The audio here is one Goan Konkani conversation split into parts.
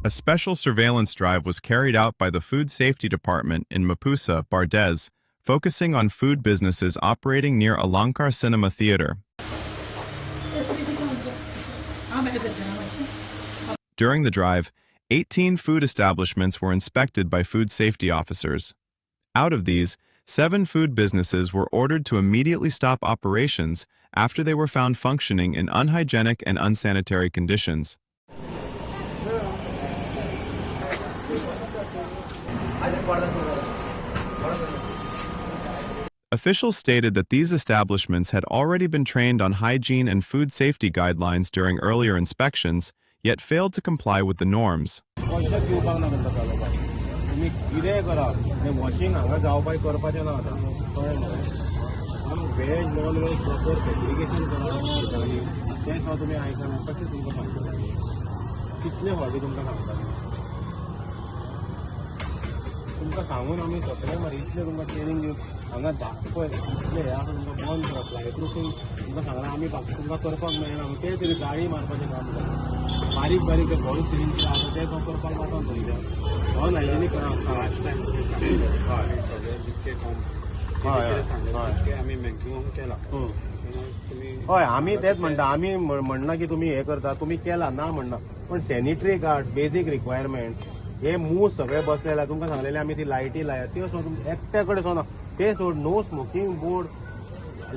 A special surveillance drive was carried out by the Food Safety Department in Mapusa, Bardez, focusing on food businesses operating near Alankar Cinema Theatre. During the drive, 18 food establishments were inspected by food safety officers. Out of these, 7 food businesses were ordered to immediately stop operations after they were found functioning in unhygienic and unsanitary conditions. Officials stated that these establishments had already been trained on hygiene and food safety guidelines during earlier inspections, yet failed to comply with the norms. कशें दिवपाक ना तुमकां चलोवपाक. तुमी कितेंय करा, तें वॉशिंग हांगा जावपाक करपाचें ना आतां, कळ्ळें मरे? Veg, non veg proper segregation करा सगळी. तें सुद्दां तुमी आयकना. कशें तुमकां सांगतलें आमी? कितले फावटी तुमकां सांगता? तुमकां सांगून आमी सगळें मरे, इतलें तुमकां ट्रेनींग दिवन हांगा पळय इतलें हें आसा. तुमकां बंद करा. फ्लाय प्रुफींग तुमकां सांगलां आमी, बाकी तुमकां करपाक मेळना. तें तरी गाळी मारपाचें काम करा. बारीक बारीक ते फॉल्स सिलींग कितें आसा तें सुद्दां करपाक जाता तुमच्या. अनहायजेनीक करा. लास्ट टायम हय. सगळे जितके काम हय, कितें सांगलें हय. तितकें आमी मॅक्झिमम केलां. तुमी हय, आमी तेच म्हणटा. आमी म्हणना की तुमी हें करता, तुमी केला ना म्हणना, पण सॅनिटरी गार्ड बेजीक रिक्वायरमेंट, हे मूस सगळे बसलेले. तुमकां सांगलेले आमी, ती लायटी लायात, त्यो सुद्दां एकट्या कडेन सुद्दां ना. ते सोड, नो स्मोकींग बोर्ड,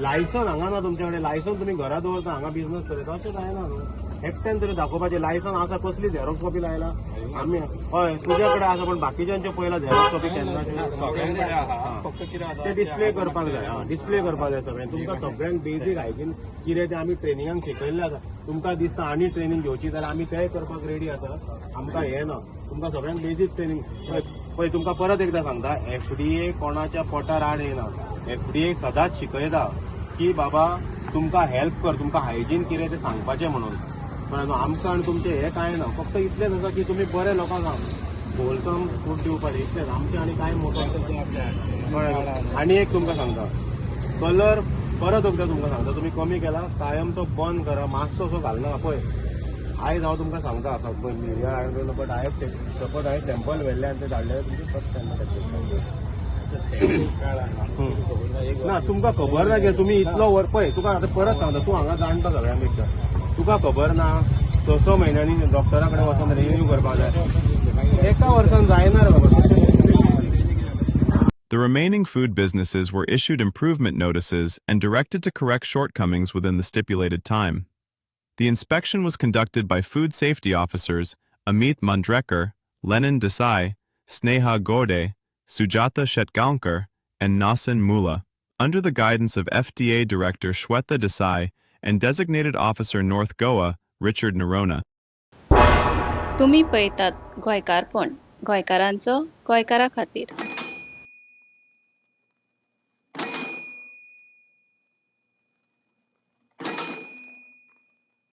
लायसन हांगा ना तुमच्या कडेन. लायसन तुमी घरा दवरता, हांगा बिझनस चलयता, अशें जायना न्हू. एकट्यान तरी दाखोवपाचें लायसन आसा. कसली झेरॉक्स कॉपी लायला आमी? हय, तुज्या कडेन आसा, पण बाकीच्यांचे पयला झेरॉक्स कॉपी केन्ना? सगळ्यां कडेन आहा, फक्त कितें जाता, ते डिस्प्ले करपाक जाय. हा, डिस्प्ले करपाक जाय सगळ्यांक. तुमकां सगळ्यांक बेजीक हायजीन कितें तें आमी ट्रेनिंगाक शिकयल्लें आसा. तुमकां दिसता आनी ट्रेनींग घेवची जाल्यार आमी तेंय करपाक रेडी आसा. आमकां हें ना, तुमकां सगळ्यांक बेजीक ट्रेनींग. पळय, तुमकां परत एकदां सांगता, एफडीए कोणाच्या पोटार आड येना. एफडीए सदांच शिकयता की बाबा, तुमकां हेल्प कर, तुमकां हायजीन कितें तें सांगपाचें म्हणून. कळ्ळें न्हू? आमकां आनी तुमचें हें कांय ना. फक्त इतलेंच आसा की तुमी बरे लोकांक होलसम फूड दिवपाचें, इतलेंच आमचें, आनी कांय मोटो. कळ्ळें? आनी एक तुमकां सांगता, कलर परत एकदां तुमकां सांगता, तुमी कमी केला, कायमचो बंद करा. मातसो असो घालना. पळय, आयज हांव तुमकां सांगता, पळय media, I don't know, but I have suppose हांवें सॅम्पल व्हेल्ले आनी ते धाडले, तुमचे फर्स्ट टायम. ना, तुमकां खबर ना की तुमी इतलो वर. पळय, तुका आतां परत सांगता, तूं हांगा जाणटा सगळ्यां पेक्षा. तुका खबर ना, स स म्हयन्यांनी डॉक्टरा कडेन वचोन रिन्यू करपाक जाय? एका वर्सान जायना रे बाबा. The remaining food businesses were issued improvement notices and directed to correct shortcomings within the stipulated time. The inspection was conducted by food safety officers Amit Mandrekar, Lenin Desai, Sneha Gode, Sujata Shetgaonkar, and Nasan Mula, under the guidance of FDA Director Shweta Desai and Designated Officer North Goa, Richard Narona. तुमी पळयतात गोंयकारपण, गोंयकारांचो गोंयकारा खातीर.